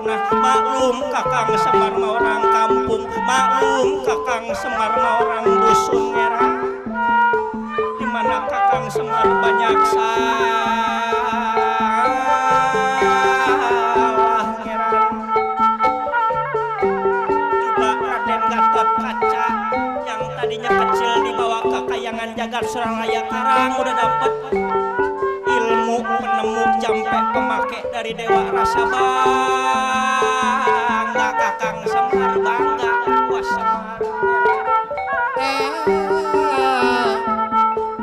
tanah. Maklum Kakang Semar mah orang kampung, maklum Kakang Semar mah orang dusun ngerang. Dimana Kakang Semar banyak salah ngerang. Juga Raden Gatot Kaca yang tadinya kecil dibawa ke kayangan jagat Suralaya Karang udah dapet ilmu penemu jampe pemake dari Dewa Rasa. Bangga Kakang Semar, bangga Wah Semar.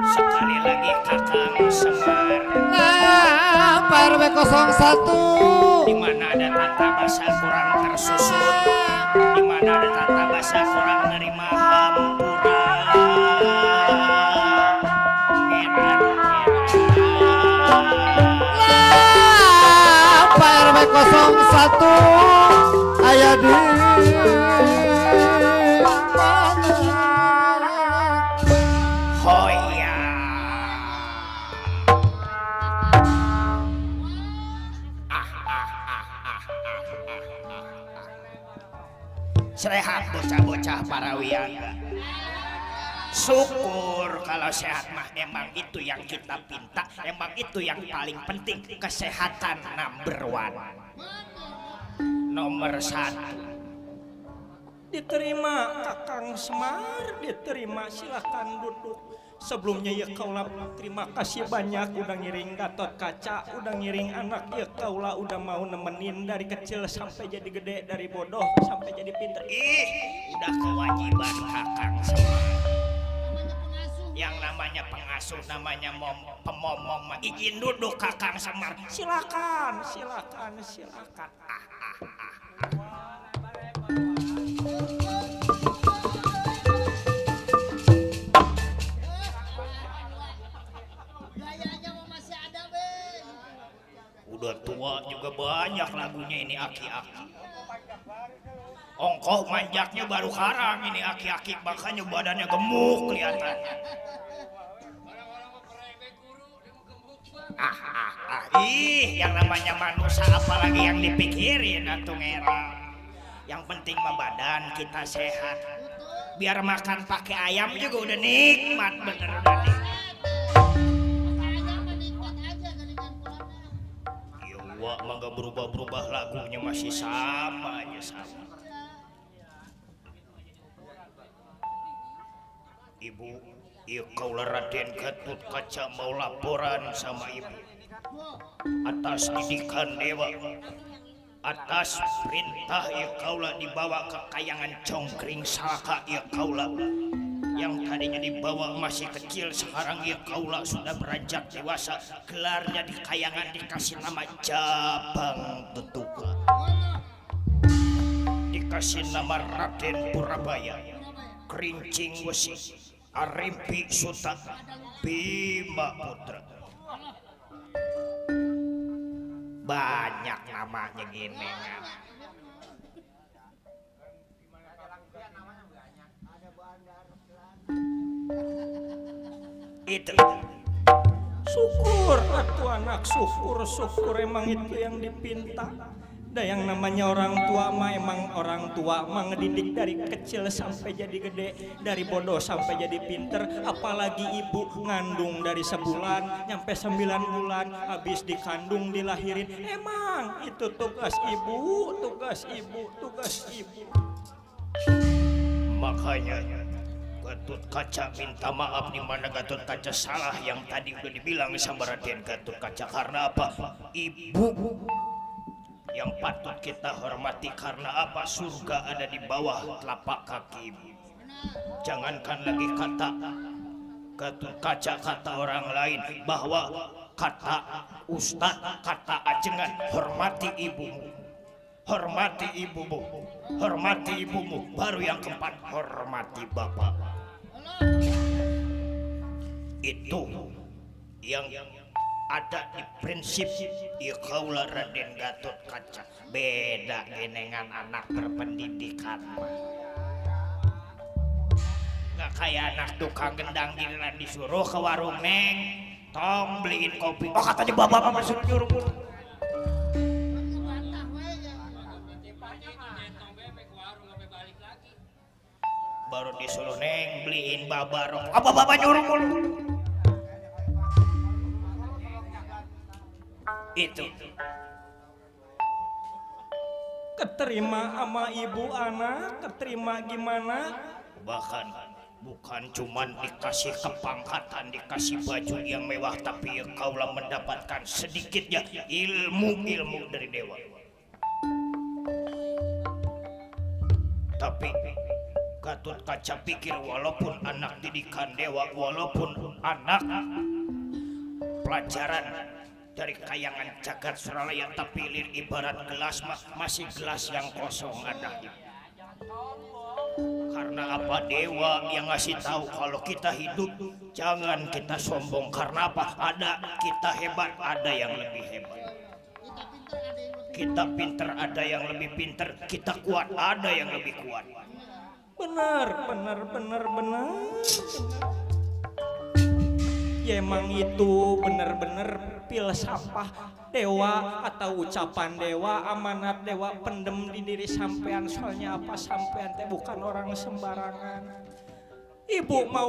Sekali lagi Kakang Semar PRW 01 di mana ada tata basa kurang tersusun, di mana ada tata basa kurang nerima hampura. PRW 01 aya di Hoya. Sehat bocah-bocah para wiyaga. Syukur kalau sehat mah emang itu yang kita pinta, emang itu yang paling penting. Kesehatan number one, nomor satu. Diterima Kakang Semar, diterima, silakan duduk. Sebelumnya ya kaula terima kasih banyak udah ngiring Gatot Kaca, udah ngiring anak ya kaula udah mau nemenin dari kecil sampai jadi gede, dari bodoh sampai jadi pintar. Udah kewajiban Kakang Semar. Yang namanya pengasuh, namanya pemomong. Izin duduk Kakang Semar. Silakan, silakan, silakan. Udah tua juga banyak lagunya ini aki-aki. Ongkoh manjaknya baru karang ini aki-aki, makanya badannya gemuk kelihatan. Yang namanya manusia apalagi yang dipikirin atuh ngera. Yang penting mah badan kita sehat. Biar makan pakai ayam juga udah nikmat, bener udah nikmat. Wah, mah gak berubah-berubah lagunya masih sama aja sama. Ibu, kaula Raden Gatot Kaca mau laporan sama ibu atas didikan dewa, atas perintah kaula dibawa ke kayangan Congkring Saka kaula yang tadinya dibawa masih kecil, sekarang kaula sudah beranjak dewasa. Gelarnya di kayangan dikasih nama Jabang Tutuka, dikasih nama Raden Purabaya, Kerincing Wesi, Arimpi Suta, Bima Putra. Banyak namanya gini. Itu syukur atuh anak, syukur emang itu yang dipinta. Da yang namanya orang tua mah emang orang tua mah ngedidik dari kecil sampai jadi gede, dari bodoh sampai jadi pinter. Apalagi ibu ngandung dari sebulan nyampe 9 bulan, habis dikandung dilahirin. Emang itu tugas ibu, tugas ibu, tugas ibu. Makanya Gatot Kaca minta maaf di mana Gatot Kaca salah yang tadi udah dibilang sama Raden Gatot Kaca. Karena apa? Ibu yang patut kita hormati. Karena apa? Surga ada di bawah telapak kaki ibu. Jangankan lagi kata Gatot Kaca, kata orang lain, bahwa kata ustadz, kata ajengan, hormati ibumu, hormati ibumu, hormati ibumu. Baru yang keempat, hormati bapak. Itu yang ada di prinsip kaula Raden Gatot Kaca. Beda genengan anak berpendidikan, nggak kayak anak tukang gendang giliran disuruh ke warung, neng tong beliin kopi, oh katanya bapak suruh nyuruh. baru disuruh neng beliin babarok. Apa bapak nyuruh mulu? Itu. Keterima sama ibu anak, keterima gimana? Bahkan bukan cuman dikasih kepangkatan, dikasih baju yang mewah, tapi kaulah mendapatkan sedikitnya ilmu-ilmu dari dewa. Tapi Gatot Kaca pikir walaupun anak didikan dewa, walaupun anak pelajaran dari kayangan jagat Suralaya, tapi ibarat gelas masih gelas yang kosong adanya. Karena apa? Dewa yang ngasih tahu kalau kita hidup jangan kita sombong. Karena apa? Ada kita hebat, ada yang lebih hebat. Kita pinter, ada yang lebih pinter. Kita kuat, ada yang lebih kuat. Bener. Ya emang itu bener-bener filsafah dewa atau ucapan dewa, amanat dewa pendem di diri sampean. Soalnya apa? Sampean teh bukan orang sembarangan. Ibu mah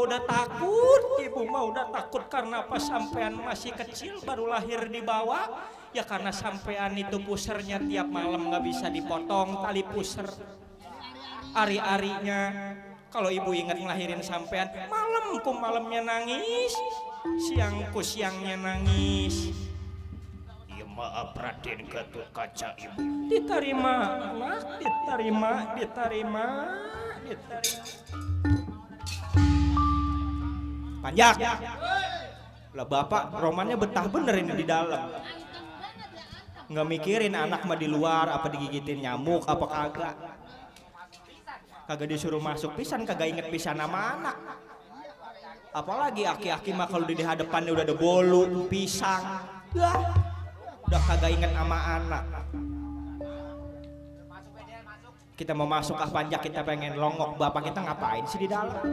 udah takut karena apa? Sampean masih kecil, baru lahir di bawah. Ya karena sampean itu pusernya tiap malam nggak bisa dipotong tali puser. Ari-arinya kalau ibu ingat ngelahirin sampean, malamnya nangis, siangku siangnya nangis. Ya maaf Raden Gatot Kaca, ibu. Diterima anak, diterima. Panjak. Lah bapak romannya betah bener ini di dalam. Nggak mikirin anak mah di luar, apa digigitin nyamuk apa kagak. Kagak disuruh masuk pisan, kagak inget pisan nama anak. Apalagi aki-aki mah kalau di hadapannya udah ada bolu, pisang, udah kagak inget nama anak. Kita mau masuk Panjak, kita pengen longok, bapak kita ngapain sih di dalam?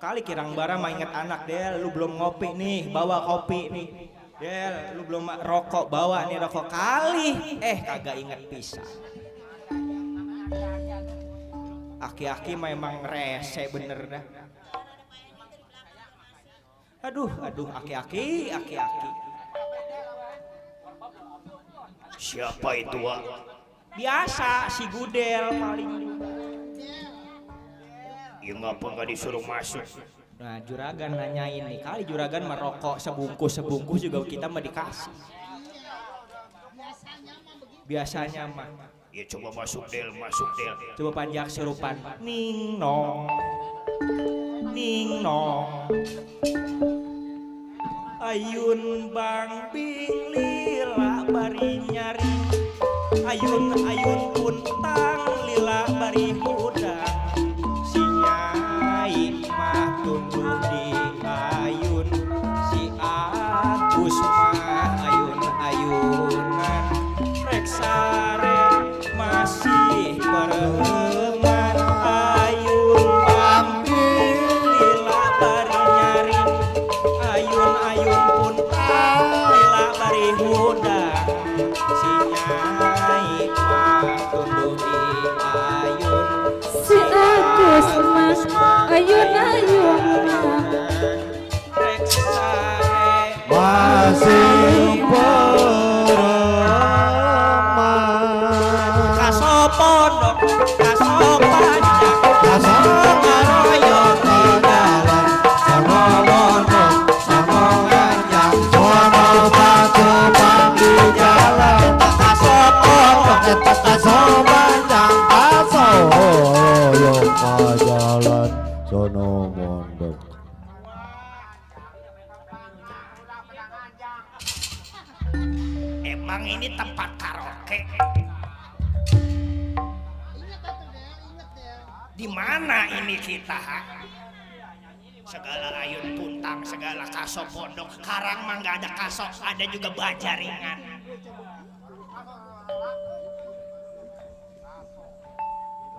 Kali Kirang Bara mah inget anak. Del, lu belum ngopi nih, bawa kopi nih. Del, lu belum rokok, bawa nih rokok. Kali kagak inget pisang. Aki-aki memang rese bener dah. Aduh, aki-aki. Siapa itu, Wak? Biasa si Gudel paling. Ya ngapa nggak disuruh masuk? Nah, juragan nanyain nih, kali juragan merokok sebungkus juga kita mah dikasih. Biasanya mah. Ya coba masuk Del. Coba Panjak serupan. Ning nong. Ayun bang bing lila bari nyari. Ayun puntang lila bari hudang. Si Nyai mah tumbuh di ayun. Si Agus mah ayun-ayunan. Reksare masih pereman. Ayun bambil lila bari nyari. Ayun puntang lila bari hudang. Si Nyai mah tumbuh di ayun. Si Agus mah ayun-ayunan. Reksare masih pereman. Pondok kaso Panjak Kaso ngaroyong di dalam sama pondok sama Panjak sono batu di jalan kaso pondok kaso Panjak kaso yo jalan sono pondok. Emang ini tempat karaoke? Di mana ini kita? Segala ayun puntang, segala kaso pondok. Karang mah nggak ada kaso, ada juga bajaringan.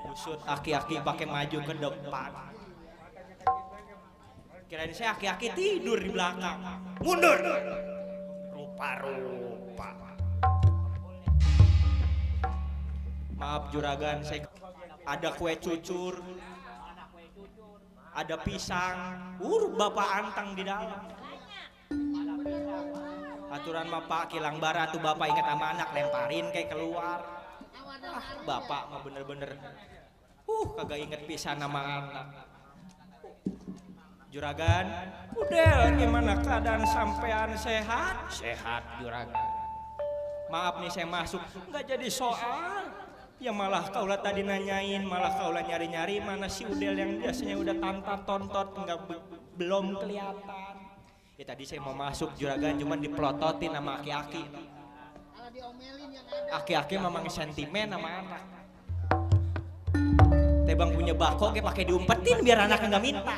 Busut aki-aki pakai maju ke depan. Kirain saya aki-aki tidur di belakang. Mundur. Rupa-rupa. Maaf juragan, saya ada kue cucur, ada pisang, bapak antang di dalam. Aturan bapak kilang bara tuh bapak ingat sama anak lemparin kayak keluar. Bapak mah bener-bener kagak inget pisan nama anak. Juragan, udah gimana keadaan sampean sehat? Sehat juragan. Maaf nih saya masuk nggak jadi soal. Ya malah kaulah tadi nanyain, malah kaulah nyari-nyari mana si Udel yang biasanya udah tontot nggak belum kelihatan. Ya tadi saya mau masuk juragan cuman dipelototin sama aki-aki. Aki-aki memang sentimen sama anak. Tebang punya bako kayak pakai diumpetin biar anak nggak minta.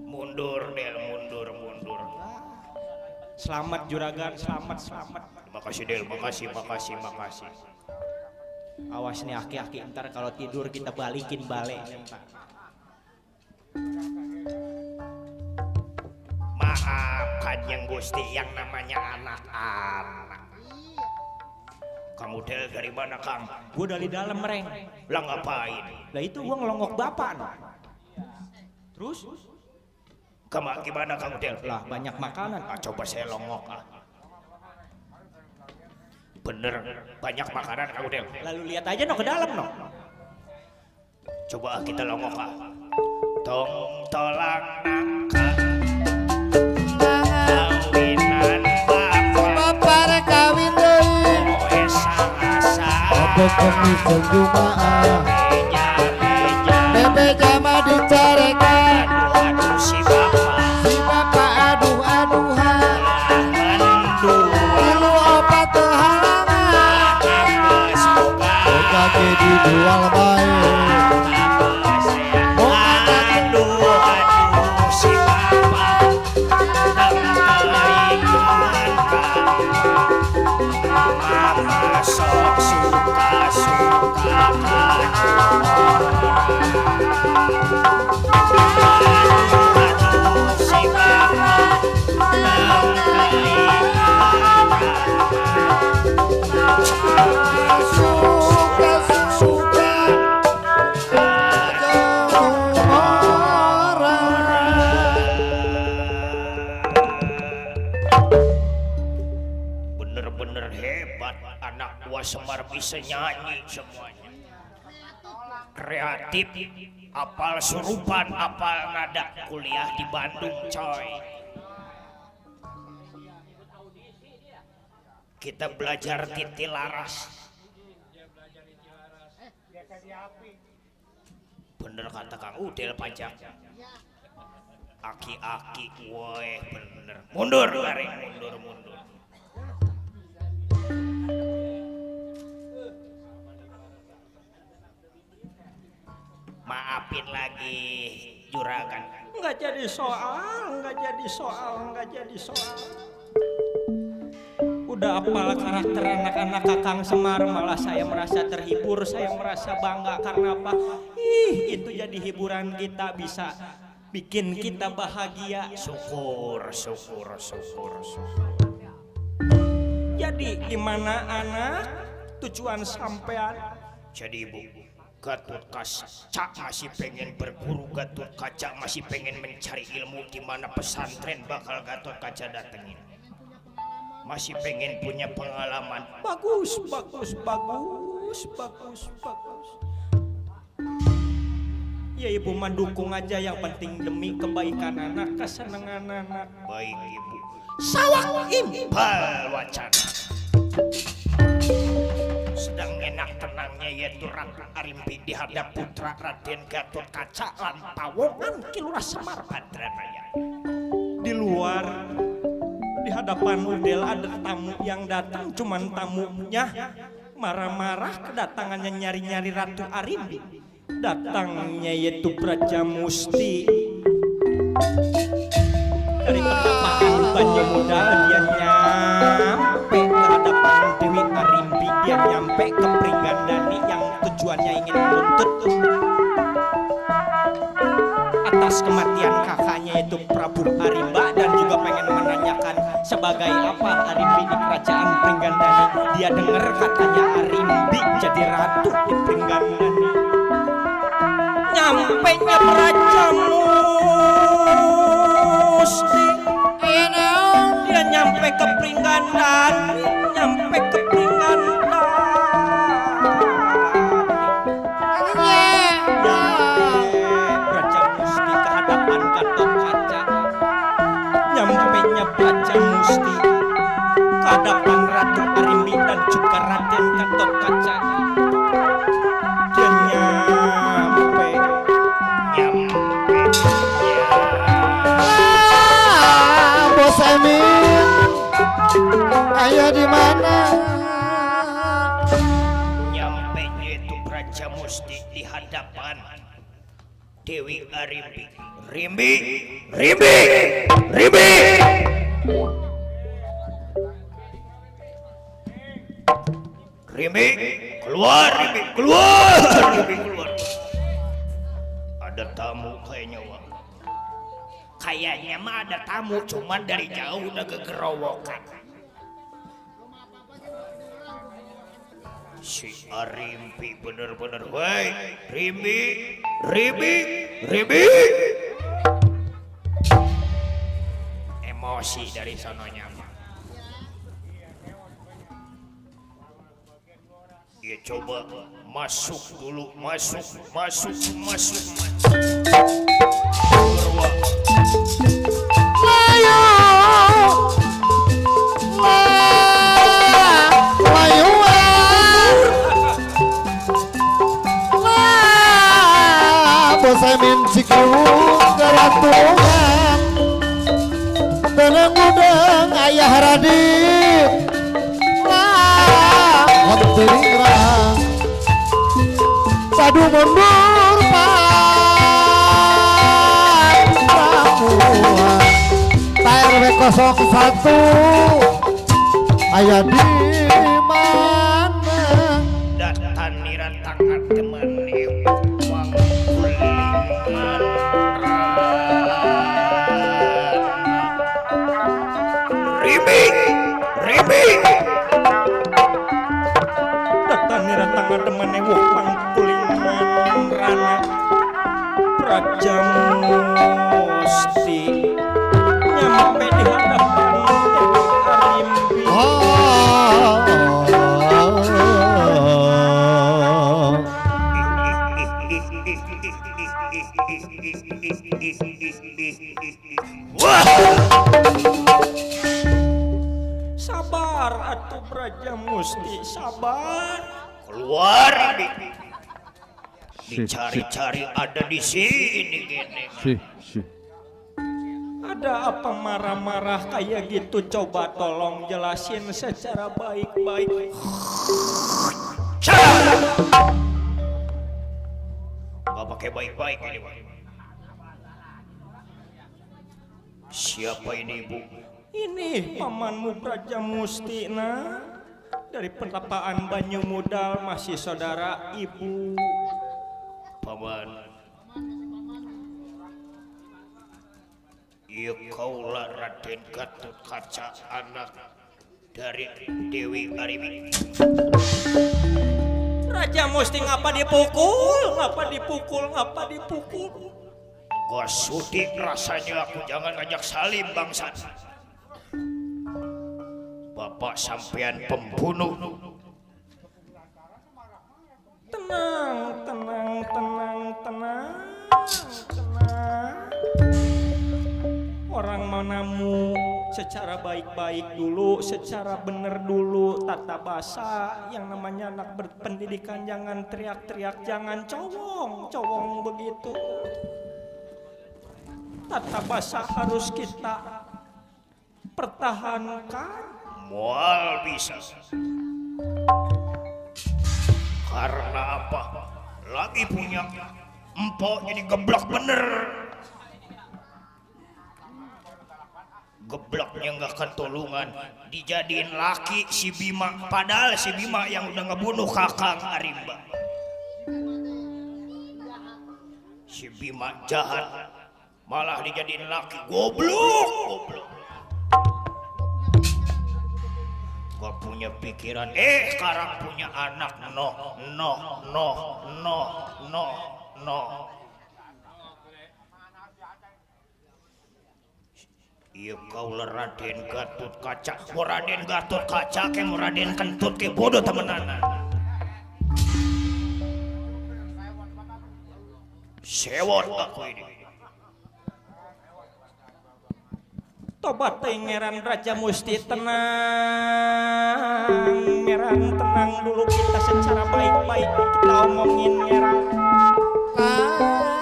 Mundur Del, mundur. Selamat juragan, selamat. Makasih Del, makasih. Awas nih aki-aki ntar kalau tidur kita balikin balenya. Maaf Kanjeng Gusti yang namanya anak-anak. Kamu Del dari mana Kang? Gue dari dalam mereng. Lah ngapain? Lah itu gue ngelongok bapak no. Terus? Gimana kamu Del? Lah banyak makanan. Coba saya longok Bener banyak makanan kamu Del. Lalu lihat aja no ke dalam no. Coba kita longok Tong tolang nangka kawinan Bapak rek kawin deui. Oe sangasa Oke kemis Jumaah. Bebe jama dicarekan. Aduh si bapak aduh-aduhan. Mendua Ilu opat teu halangan. Boga ge dijual bae. Aduh si bapak Mama sok suka Aduh si bapak Suka bener-bener hebat anak gua Semar bisa nyanyi semuanya. Kreatif, apal surupan, apal nada, kuliah di Bandung coy. Kita belajar titi laras. Bener kata Kang Udel pajak. Aki-aki, woi bener. Mundur, garing mundur. Maafin lagi juragan. Nggak jadi soal. Udah apal karakter anak-anak Kakang Semar, malah saya merasa terhibur, saya merasa bangga karena apa? Itu jadi hiburan kita, bisa bikin kita bahagia. Syukur. Jadi gimana anak? Tujuan sampean? Jadi ibu, Gatot Kaca masih pengen berburu, Gatot Kaca masih pengen mencari ilmu di mana pesantren bakal Gatot Kaca datengin. Masih pengen punya pengalaman. Bagus. Ya ibu mendukung aja, yang penting demi kebaikan anak, kesenangan anak. Baik ibu. Sawak impal wacana. Sedang enak tenangnya yaitu Ratu Arimbi di hadap putra Raden Gatot Kaca lan pawongan Kilurah Semar Badranaya. Di luar, di hadapan Udel ada tamu yang datang, cuman tamunya marah-marah kedatangannya nyari-nyari Ratu Arimbi. Datangnya yaitu Braja Musti. Dari pertapaan Banyamuda dia nyampe ke hadapan Dewi Arimbi, dia nyampe ke Pringgandani yang tujuannya ingin menuntut atas kematian kakaknya yaitu Prabu Arimba, dan juga pengen menanyakan sebagai apa Arimbi di kerajaan Pringgandani dia denger katanya Arimbi jadi ratu di Pringganan. Nyampe nya Praja Musti, dia nyampe ke Pringganan, nyampe ke Pringganan. Praja Musti ke hadapan Gatot Kaca. Nyampe nya Praja Musti ke hadapan Ratu Arimbi dan juga Raden Gatot Kaca. Dia nyampe Bos Emin, ayo di mana? Nyampe itu Praja Musti di hadapan Dewi Arimbi. Rimbi, Rimbi, Rimbi. Rimbi, keluar, Rimbi, keluar, Rimbi, keluar. Ada tamu kayaknya, Wak. Kayaknya mah ada tamu, cuman dari jauh udah kegerowokan. Si Arimbi bener-bener, woi, Rimbi, Rimbi, Rimbi. Emosi dari sononya. Ya coba masuk dulu, masuk. Bos Emin Cikiwung Keratungan, teneng-udeng ayah Radit, Ontirang Sadu mundur Pramuan TRW 01 ayah di mana? Datan nirantangan teman uang kulingan Rimbi, Rimbi. Datan nirantangan teman uang kulingan rana. Praja Musti nyampe di hadapan Arimbi. Wah, Sabar atuh Praja Musti, sabar. keluar Rimbi. Dicari-cari ada di sini gini. Ada apa marah-marah kayak gitu? Coba tolong jelasin secara baik-baik. Gak pakai baik-baik ini, Pak. Siapa ini, Ibu? Ini pamanmu Praja Musti, nah. Dari Pentapaan Banyu Mudal, masih saudara ibu. Paman. Iya kaulah Raden Gatot Kaca, anak dari Dewi Arimbi. Praja Musti ngapa dipukul? Ngapa dipukul? Gua sudi rasanya aku jangan ngajak salim bangsa. Bapak sampean pembunuh. Tenang. Orang manamu secara baik-baik dulu, secara bener dulu, tata bahasa. Yang namanya anak berpendidikan jangan teriak-teriak, jangan cowong begitu. Tata bahasa harus kita pertahankan. Mual bisa. Karena apa? Lagi punya empok jadi geblak bener. Geblaknya nggak ketulungan, dijadiin laki si Bima. Padahal si Bima yang udah ngebunuh Kakang Arimba. Si Bima jahat, malah dijadiin laki. Goblok. Gak punya pikiran, sekarang punya anak. No. Iya kau Raden Gatot Kaca. Mau Raden Gatot Kaca ke mau Raden Kentut ke bodoh temenan. Sewot aku ini. Tobat ngeran Raja Musti, tenang ngeran, tenang dulu kita secara baik-baik kita omongin ngeran.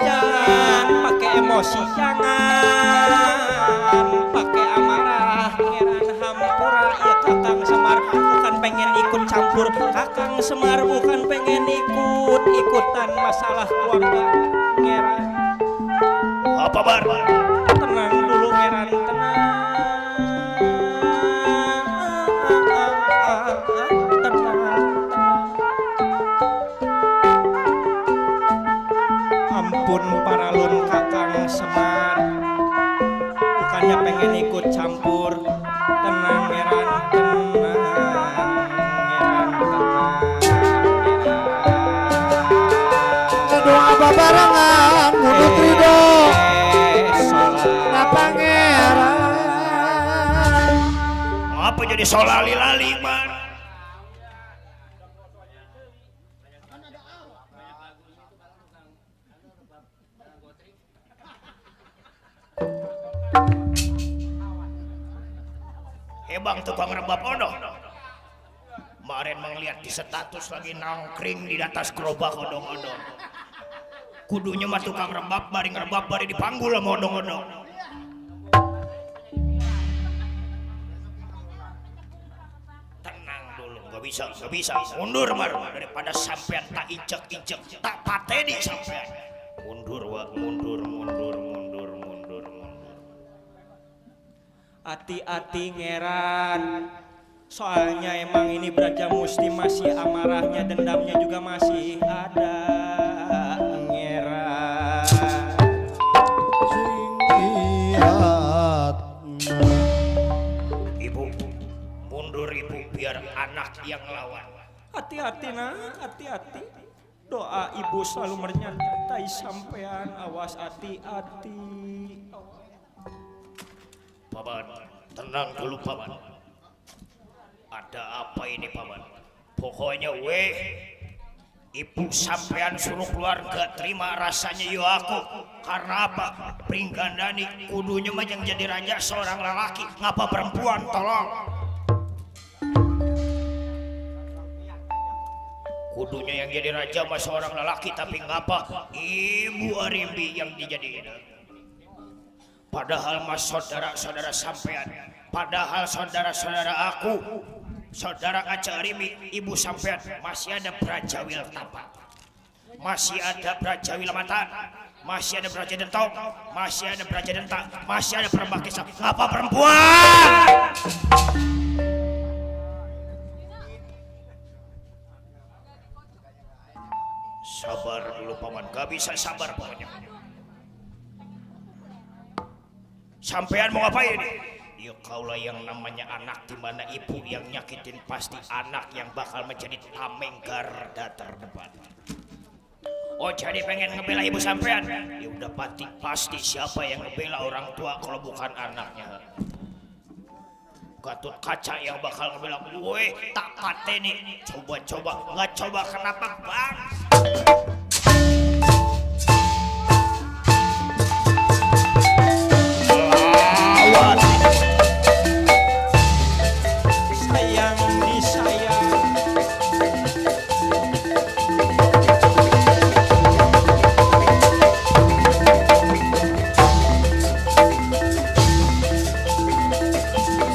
Jangan pakai emosi, jangan pakai amarah ngeran hampura. Ya Kakang Semar bukan pengen ikut campur, Kakang Semar bukan pengen ikutan masalah keluarga ngeran. Apa bar? Tenang dulu ngeran, tenang. Ampun paralun Kakang Semar, bukannya pengen ikut campur. Tenang ngeran, doa babarangan munut ridho na pangeran. Apa jadi solali-lali man? Hebang tukang rebab odong. Kemarin melihat di status lagi nangkring di atas gerobak odong-odong. Kudunya mah tukang rebab bari dipanggul sama odong-odong. Tenang dulu, gak bisa. Mundur mar daripada sampean tak ijek-ijek, tak pateni sampean. Mundur. Hati-hati ngeran, soalnya emang ini Braja Musti masih amarahnya, dendamnya juga masih ada ngeran. Ibu, mundur ibu biar anak yang lawan. Hati-hati nah, hati-hati. Doa ibu selalu menyertai sampean, awas hati-hati. Paman, tenang dulu paman. Ada apa ini paman? Pokoknya ibu sampean suruh keluar gak terima rasanya yo aku. Karena apa? Pringgandani kudunya mah yang jadi raja seorang lelaki, ngapa perempuan? Tolong. Kudunya yang jadi raja mah seorang lelaki, tapi ngapa Ibu Arimbi yang dijadiin? Padahal mas saudara-saudara sampean, padahal saudara-saudara aku, saudara Kaca Arimbi, ibu sampean masih ada Brajawil Tapak, masih ada Brajawil Matan, masih ada Braja Dentong, masih ada Braja Denta, masih ada Perembak Kisah. Ngapa perempuan? Sabar dulu paman, gak bisa sabar pokoknya. Sampean mau ngapain? Ya kaulah yang namanya anak, di mana ibu yang nyakitin pasti anak yang bakal menjadi tameng garda terdepan. Oh jadi pengen ngebela ibu sampean? Ya udah pasti siapa yang ngebela orang tua kalau bukan anaknya. Gatot Kaca yang bakal ngebela gue, tak pateni. Coba nggak coba kenapa bang?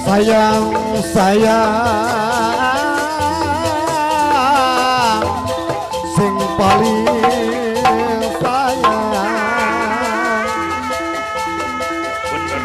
Sayang disayang, sayang sing paling sayang. Bener.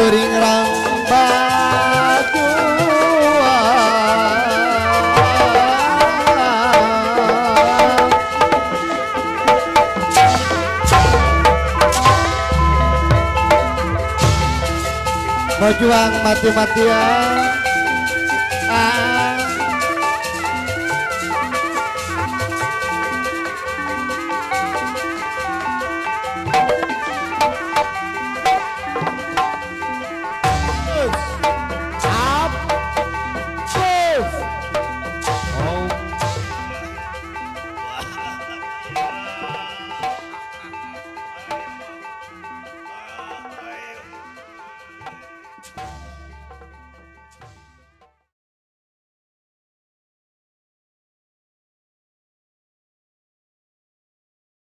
teuring berjuang mati-matian.